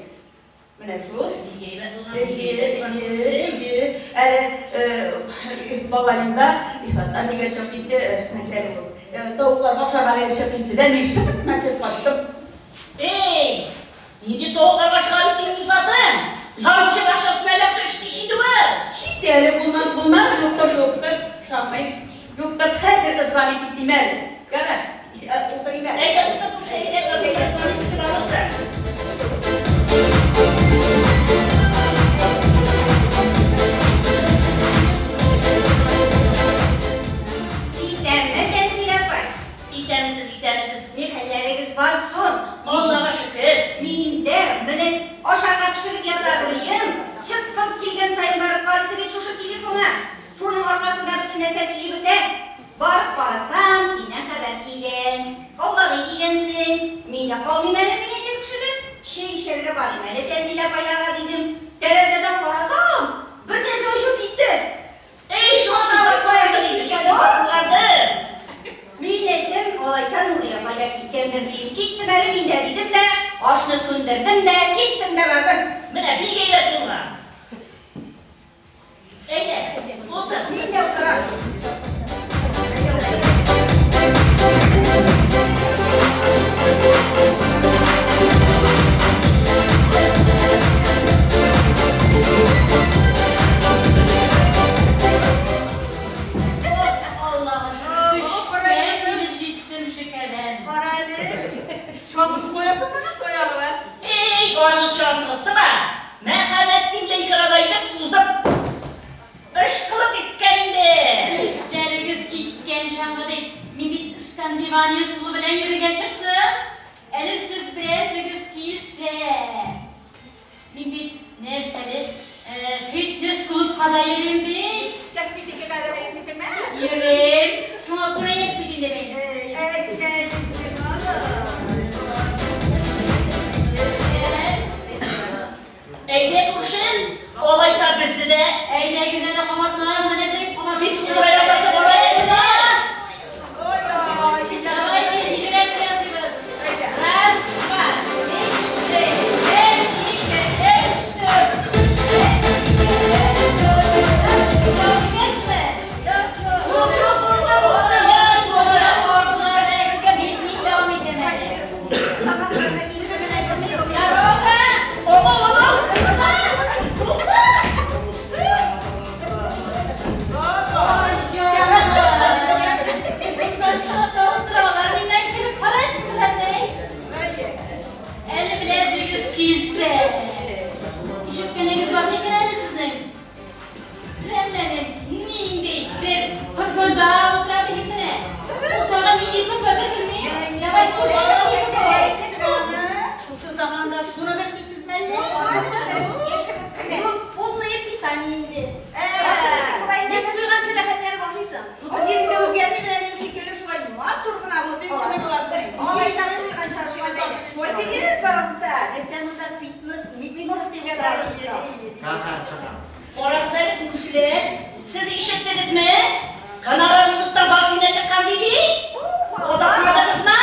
Менә шул. Бик әйбәт булган, Әйе, бик әйбәт булган, әйе, күршем. әйе. Әле бабаем да Ифатта дигән чыгып китте, мәсәлән ул. Тавыкларга ашарга биреп чыгып китте дә, мин шыпырт кына чыгып качтым. Эй, нинди тавыкларга чыга бит синең Ифатың? Замчы бакчасына яхшы эш тиши түгел. Кит әле, булмас, булмас, юктыр, юктыр, ышанмыйм. Юктыр, хәзер звонить итим әле. Ярар, утырыйм әле. Әйдә, утыр, күрше, әйдә, әйдә, звонить итеп алырсың. Исәнме, Тәнзилә апай? Исәнмесез, исәнмесез. Ни хәлләрегез бар соң? Аллага шөкер. Мин дә менә ашарга пешереп ята торыйм. Чыт-пырт килгән саен барып карыйсы бит шушы телефонга. Шуның аркасында бөтен нәрсә көеп бетә. Барып карасам, синнән хәбәр килгән. Аулак өй дигәнсең. Мин дә калмыйм әле, мин әйтәм кешедән. Чәй эчәргә барыйм әле Тәнзилә апайларга, дидем. Тәрәзәдән карасам, бер нәрсә очып китте. Эй, Шатабы кая китте икән ул? Шатландым. Мин әйттем, алайса Нурия апайлар киткәндер, дием. Киттем әле мин дә, дидем дә, ашны сүндердем дә, киттем дә бардым. Менә бик әйбәт булган. Әйдә, утыр. Мин дә утырам. Ох, Аллага шөкер, көчкә килеп җиттем шикәрем. Кара әле, чаңгысы куясың моның таягына. Эй, аның чаңгысы бар. Мәхәббәт тимле ике арада йөреп тузып, ышкылып киткән инде. Исләрегез киткән чаңгы дип, мин бит скандивания ысулы белән йөрергә чыктым. Әле сез беләсегез килсә. Мин бит нәрсәле, фитнес клубка да йөрим бит. Косметикага да йөрмисеңме? Йөрим. Шуңа күрә яшь бит инде мин. Әйдә, күршем, алайса безне дә. Әйдәгез әле, каматлар, монда нәрсә камат. Физкультура ясатып алайык әле. Давайте бигрәк ясыйбыз. Раз, два, три, четыре, бер, ике, өч, дүрт. Бер, ике, өч, дүрт. Gördünüzмü? Юк, юк, булды, булды, ярый, булды. Мин мин дәвам итәм әле. Дорога! Ого, ого, тукта. Ай, җаным. Торалар миннән килеп карайсыз белән, Әле беләсегез килсә. Ишеткәнегез бар микән әле сезнең? Рәмләнең нинди бер ППда утыра бит менә. Ул тагын нинди ППдыр белмим. Давай Шушы заманда шуны белмисезме әллә? Ул полное питание инде. Бик туйганчы рәхәтләнеп ашыйсың. Бер җиреңдә үзгәрми менә минем шикелле шулай матур гына булып каласың. Алайса туйганчы ашыйбыз әйдә. Шулай дигез барыгыз да. Нәрсә монда фитнес, митнес дип ятабыз. Карагыз әле, күршеләр. Сез ишеттегезме? Коронавирустан вакцина чыккан ди бит. Кадатмадыгызмы?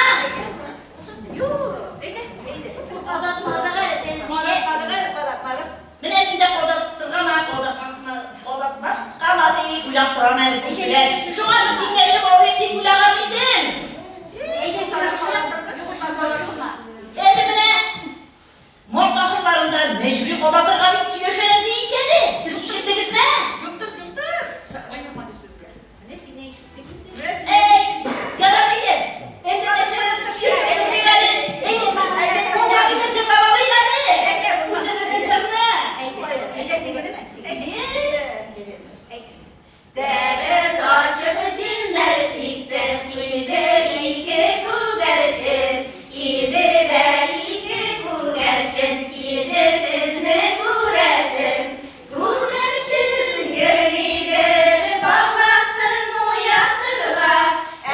Юк, әйдә, әйдә. Кадатмадык әле, Тәнзилә. Кадатмадык әле, кадатмадык. Менә мин дә кадаттыргама, кадатмасмы, кадатмаскамы дип уйлап торам әле, күршеләр. Шуңа бер киңәшеп алыйк дип уйлаган идем. Әйдә, борчылма. Әле менә март ахырларында мәҗбүри кадатырга дип сөйләшәләр ди ич әле. Сез ишеттегезме? Юктыр, юктыр. Уйнамады сүзгә. Менә син ишеттек инде. Эй, ярар инде. Инде сөйләшеп бетерик әле. Әйдә, соңрак инде җырлап алыйк әле. Үзебезнең җырны. Әйдә, дигәнеме? Әйдә. Тәрәз ачып җилләр сипте, килде ике күгәрчен, килде дә ике күгәрчен, килде сезне күрәсем. Күгәрчен гөрли-гөр баласын уятырга,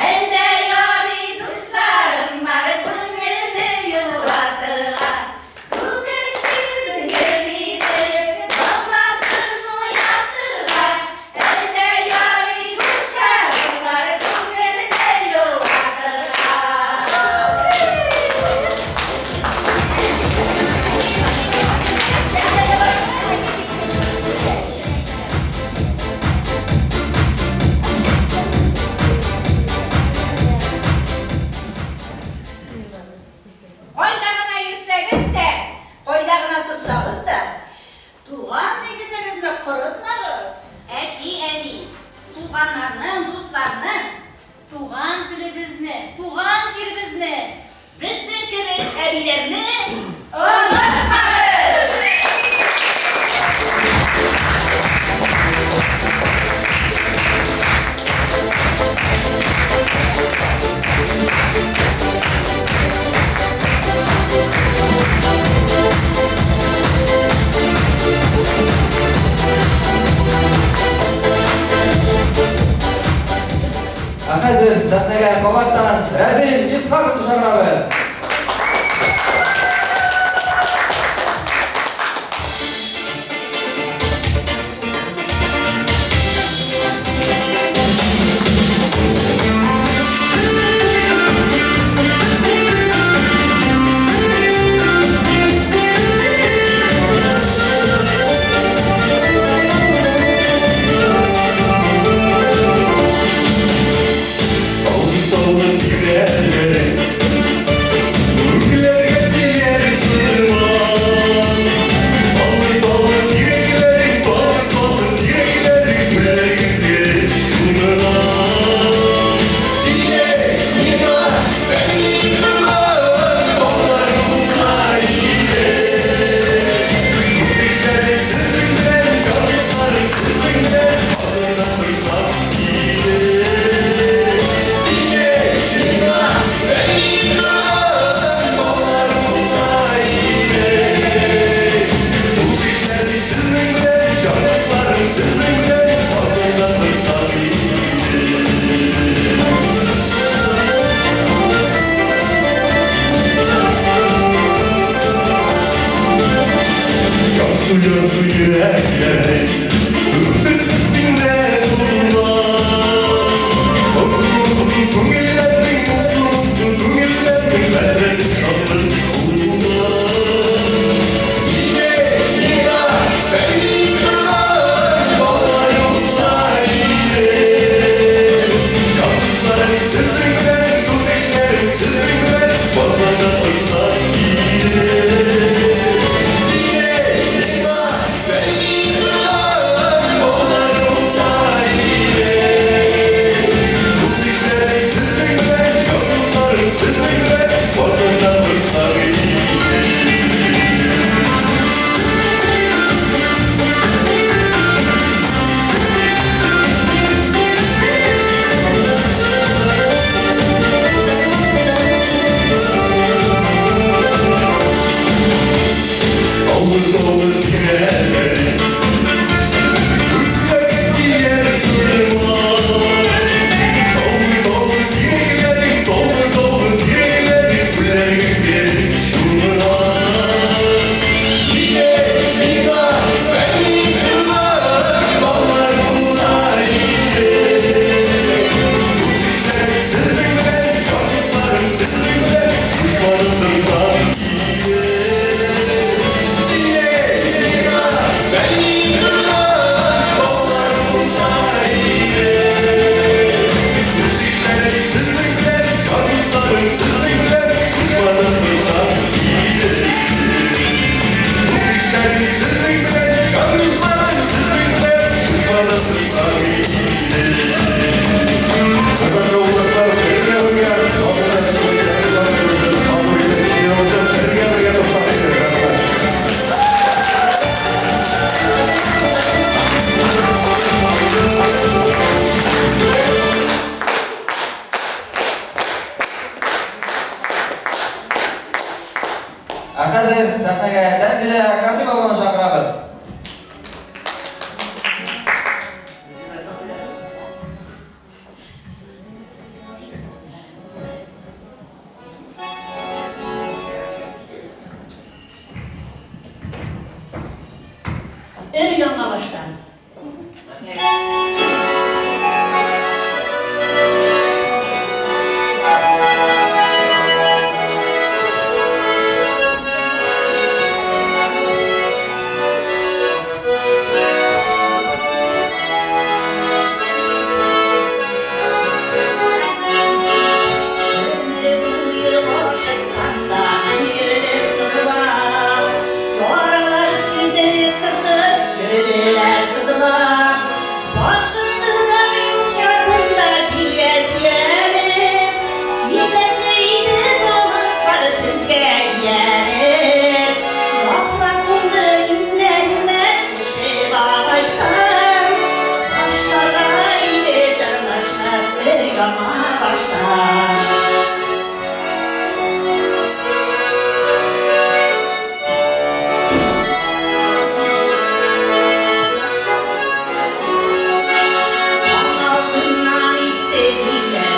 әлдә ярый дусларым бар күңелне юатырга. Күгәрчен гөрли-гөр баласын уятырга, әлдә ярый дусларым бар күңелне юатырга. Кайда гына йөрсәгез дә, кайда гына торсагыз да, туган нигезегезне корытмагыз. Әти-әни, туганнарның, дусларның Туган телебезне, туган җиребезне. Безнең кебек әбиләрне Онытмагыз! Ә хәзер сәхнәгә кабаттан Рәзил Исхаковны чакырабыз. Ә хәзер сәхнәгә Тәнзилә Касыймованы чакырабыз. Өр яңа баштан. Өмере буе ашыксам да, йөрелеп торып, яралар сизелеп торды, йөрделәр сызылап. Бастырдылар юл чатында җилгә сөялеп, китәсе иде болытлар сезгә ияреп. Башлар кунды иңнәремә төшеп агачтан, башларга иде тормышны бер яңа баштан. Таң алдыннан исте җилләр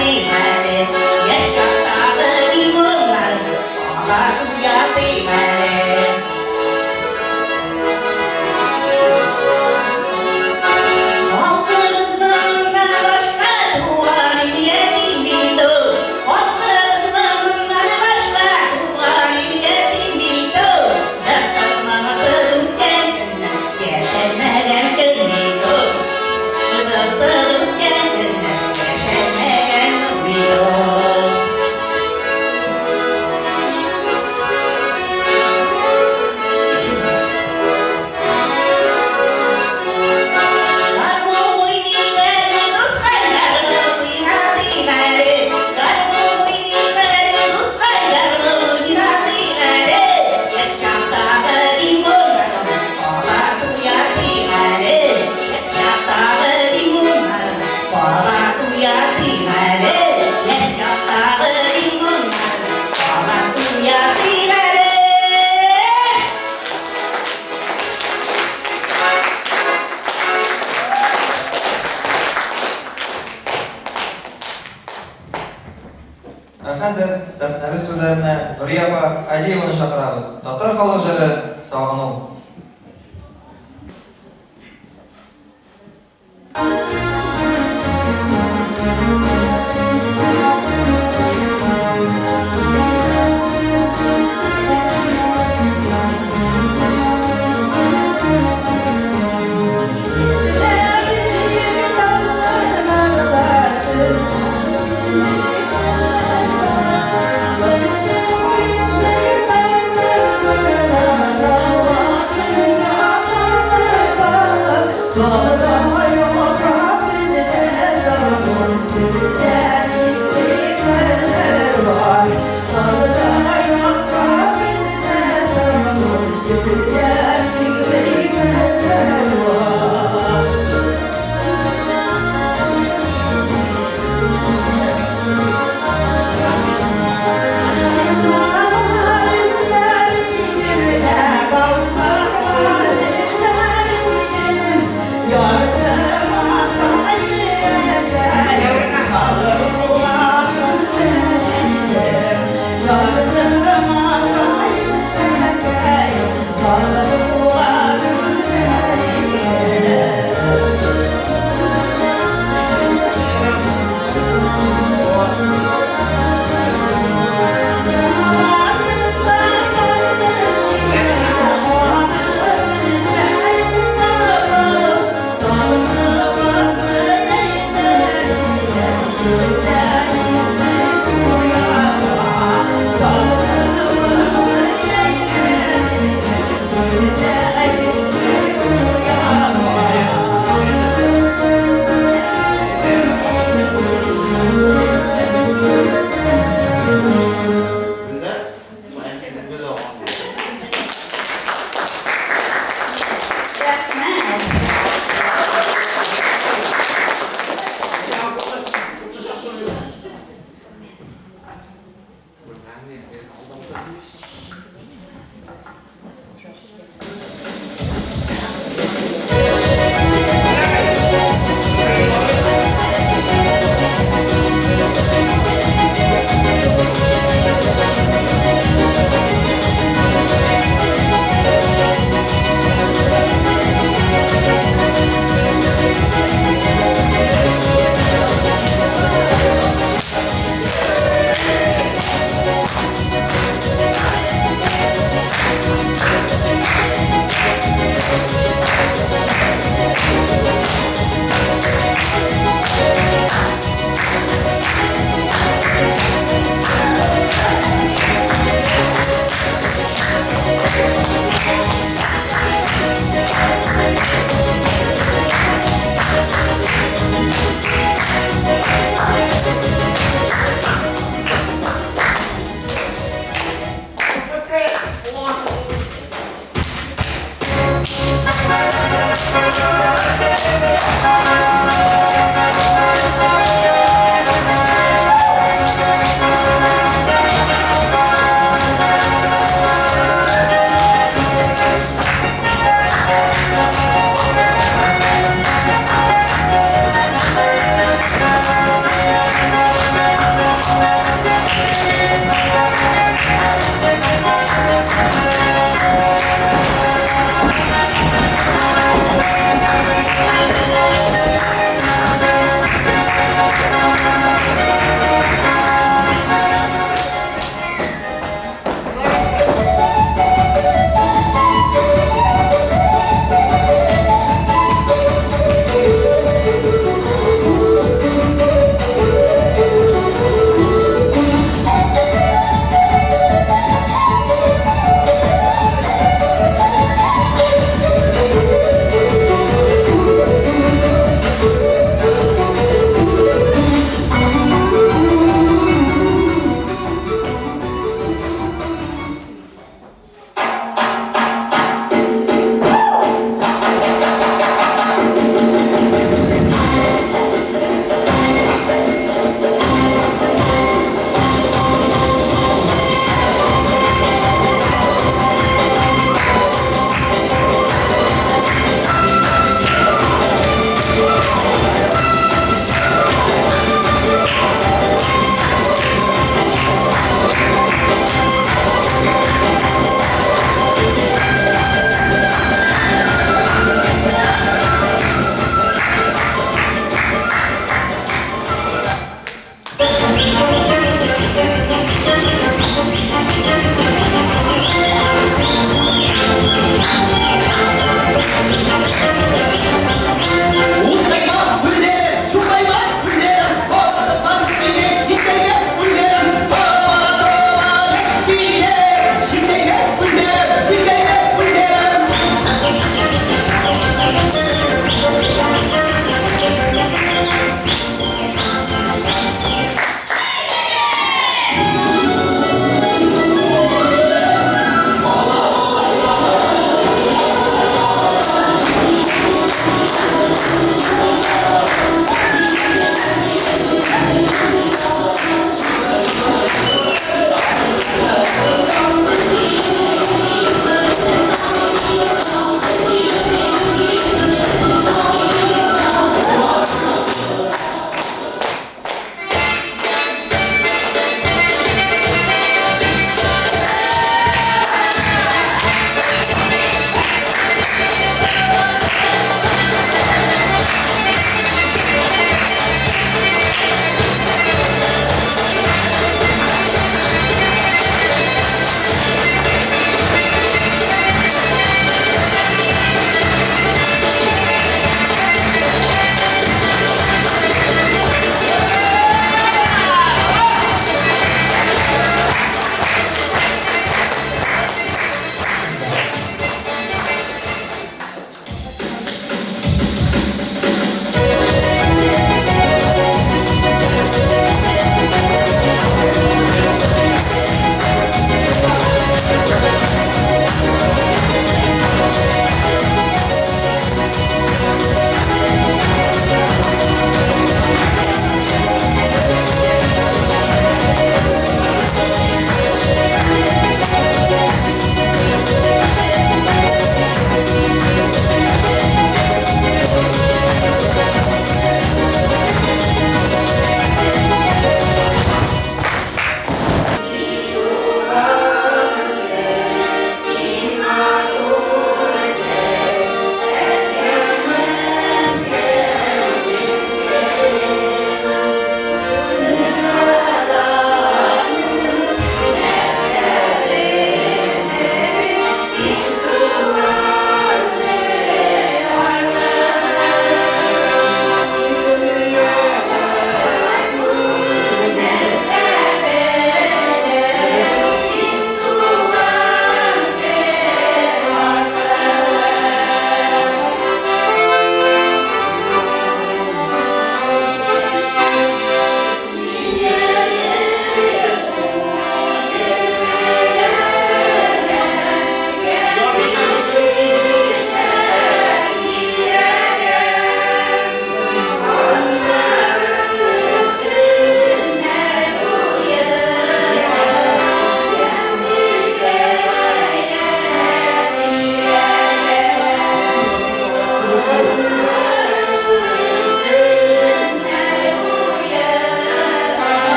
уятыйм әле. Яшь чактагы лимоннарны кабат уятыйм әле. Халкыбызның моннан башка туган ил ятим бит ул. Халкыбызның моннан башка туган ил ятим бит ул. Җыр сатмагысы үткән көннәр, яшәлмәгән көн бит ул. Тынысыз үткән көннәр, яшәлмәгән көн бит ул. Гармун уйныйм әле, дускайларны уйнатыйм әле. Гармун уйныйм әле, дускайларны уйнатыйм әле. Яшь чактагы лимоннарны кабат уятыйм әле. Яшь чактагы лимоннарны кабат уятыйм әле. Яшь чактагы лимоннарны кабат уятыйм әле. Ә хәзер сәхнәбез түрләренә Нурия апа Алиеваны чакырабыз. Татар халык җыры Сагыну. Yardım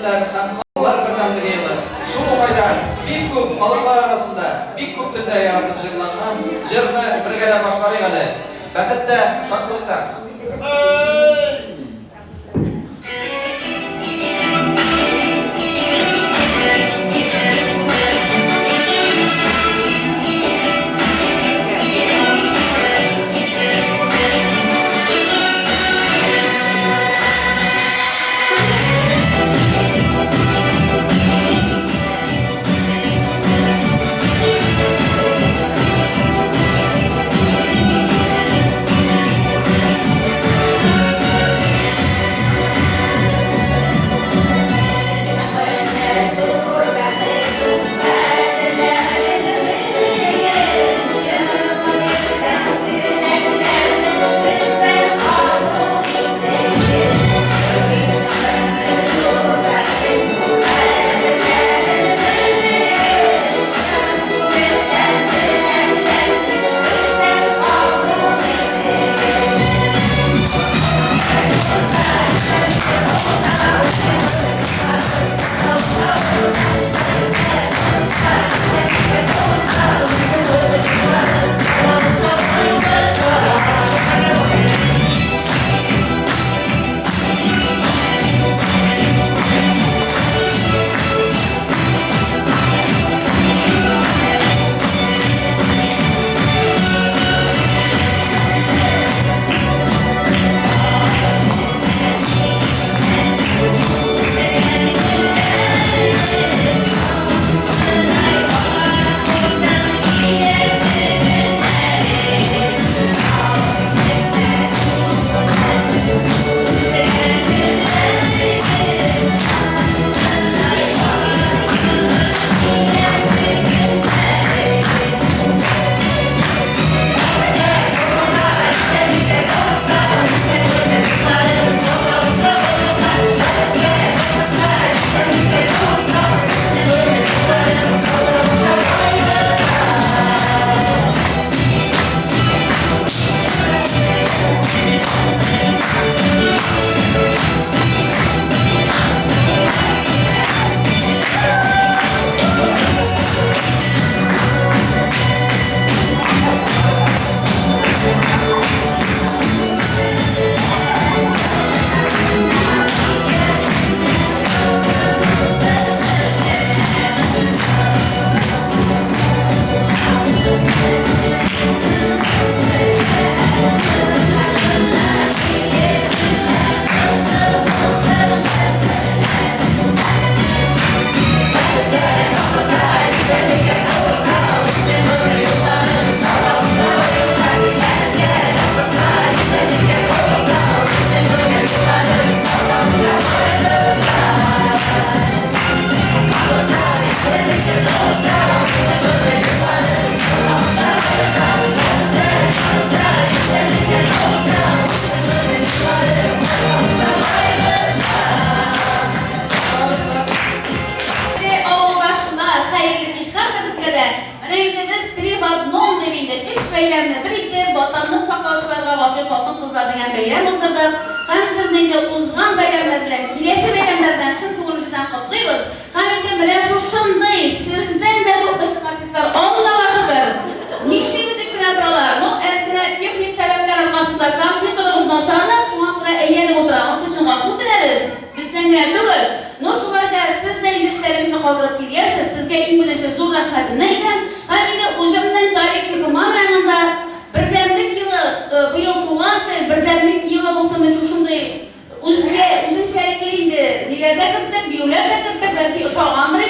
милләтләр һәм халыклар бердәмлеге елы. Шул уңайдан бик күп халыклар арасында бик күп телдә яратып җырланган җырны бергәләп башкарыйк әле. Бәхет тә, шатлык та. Авылдашлар, хәерле кич һәрберегезгә дә. Менә инде без три в одном дип инде өч бәйрәмне бер итеп, Ватанны саклаучыларга гашыйк хатын-кызлар дигән бәйрәм уздырдык. Һәм сезне инде узган бәйрәмнәр белән, киләсе бәйрәмнәр белән чын күңелебездән котлыйбыз. Һәм инде менә шушындый, сездән дә күп безнең артистлар, Аллага шөкер! Нишлибез дип кенә торалар. Ну, әз генә техник сәбәпләр аркасында компьютерыбыз начаррак, шуңа күрә әйләнеп утыра. Анысы өчен гафу теләбез. Бездән генә түгел. Ну, шулай да сез дә инде эшләрегезне калдырып килгәнсез. Сезгә иң беренче зур рәхмәтемне әйтәм. Һәм инде үземнең коллективыма менә монда Бердәмлек елы, быел туган тел, Бердәмлек елы булсын дип шушындый үзгә, үзенчәлекле инде ниләр дә керттек, биюләр дә керттек, бәлки ошагандыр.